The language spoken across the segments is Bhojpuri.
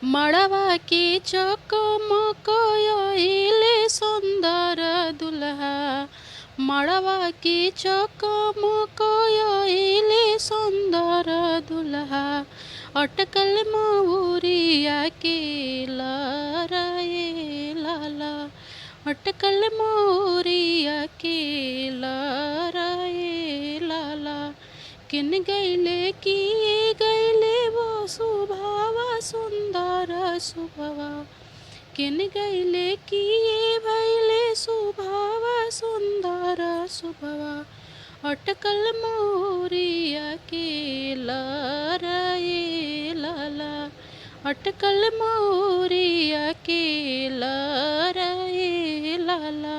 मड़वा के चकमक अइले सुंदर दुल्हा, मड़वा के चकमक अइले सुंदर दुल्हा। अटकल मौरिया के लहराए लाला, अटकल मौरिया के लहराए लाला। किन गैले की गैले वो सुभावा सुंदर सुभवा, किन गैले की भैले सुभावा सुंदर सुभवा। अटकल मौरिया के लहराए लाला, अटकल मौरिया के लहराए लाला।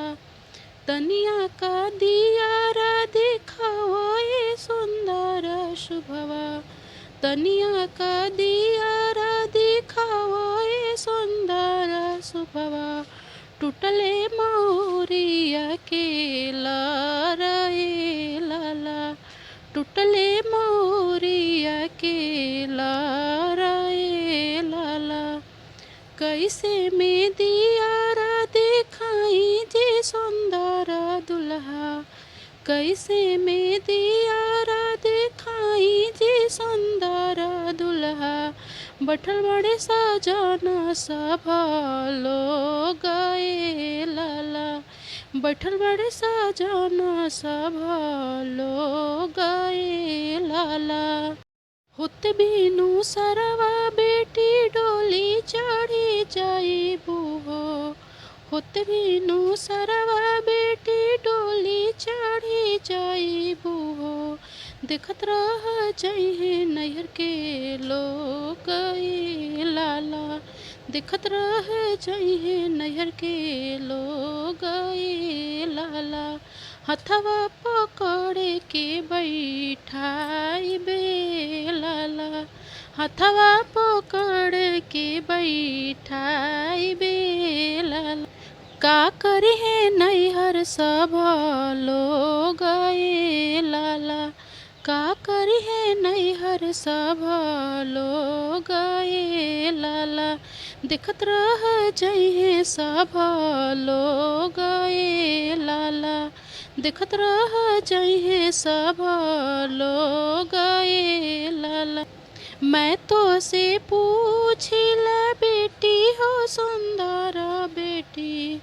तनिया का दियारा दिखाओ सुंदर शुभवा, तनिया का दियारा दिखाओ सुंदर शुभवा। टूटले मौरिया के लहराए लाला, टूटले मौरिया के लहराए लाला। कैसे में दियारा दिखाई जे सुंदर दुल्हा, कैसे में दियारा दिखाई जे सुंदर दुल्हा। बैठल बड़े सजना सब लोग गए लाला, बैठल बड़े सजना सब लोग गए लाला। होत बिनु सरवा बेटी डोली चढ़ी जाइबू हो, होत बिनु सरवा बेटी डोली चढ़ी जाइबू हो। देखत रह जइहे नैहर के लोग गए लाला, देखत रह जइहे नैहर के लोग गए लाला। हथवा पकड़ के बैठाइबे लाला, हथवा पकड़ के बैठाइबे लाला। का करिहे नैहर सब लोग गए लाला, का करिहे नैहर सब लोग गए लाला। देखत रह जइहे सब लोग गए लाला, देखत रह जइहे सब लोग गए लाला। मैं तो से पूछिला बेटी हो सुंदर बेटी,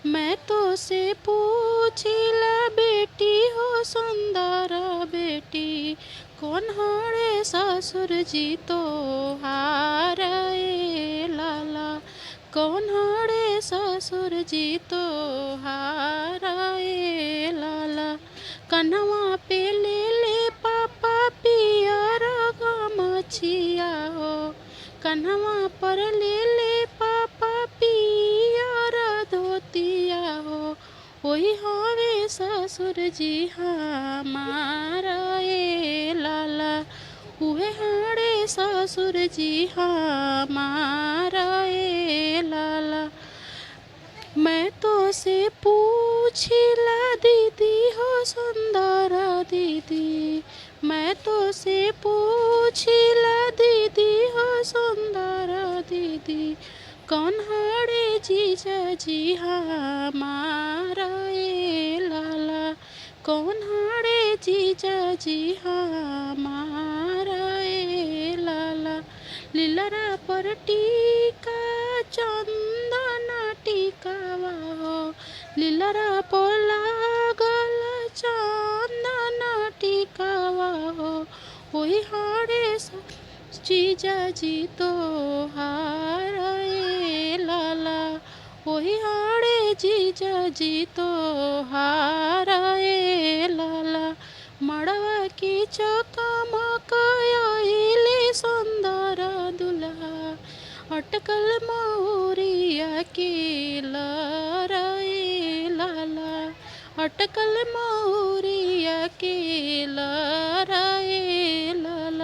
मैं तो से पूछिला बेटी हो सुंदर बेटी। कौन हरे ससुर जी तोहार ए लाला, कौन हरे ससुर जी तोहार ए लाला। कन्हवा पे ले ले पापा पियर गमछिया हो, कन्हवा पर ले ले पापा पियर धोतिया हो। ओही हवे ससुर जी हमार ए लाला, उहे हरे ससुर जी हमार ए लाला। मैं तो से पूछिला दीदी हो सुंदर दीदी, मैं तो से पूछिला दीदी हो सुंदर दीदी। कौन हरे जीजा जी हमार ए लाला, कौन हरे जीजा जी हमार ए लाला। लीलरा पर टीका चंदन टीकावा हो, लीलरा पर लागल चंदन टीकावा हो। ओही हरे जीजा जी तोहार ए लाला, ओही हरे जीजा जी तोहार ए लाला। मड़वा की चकमक अइले सुंदर दुल्हा, अटकल मौरिया के लहराए लाला, अटकल मौरिया के लहराए लाला।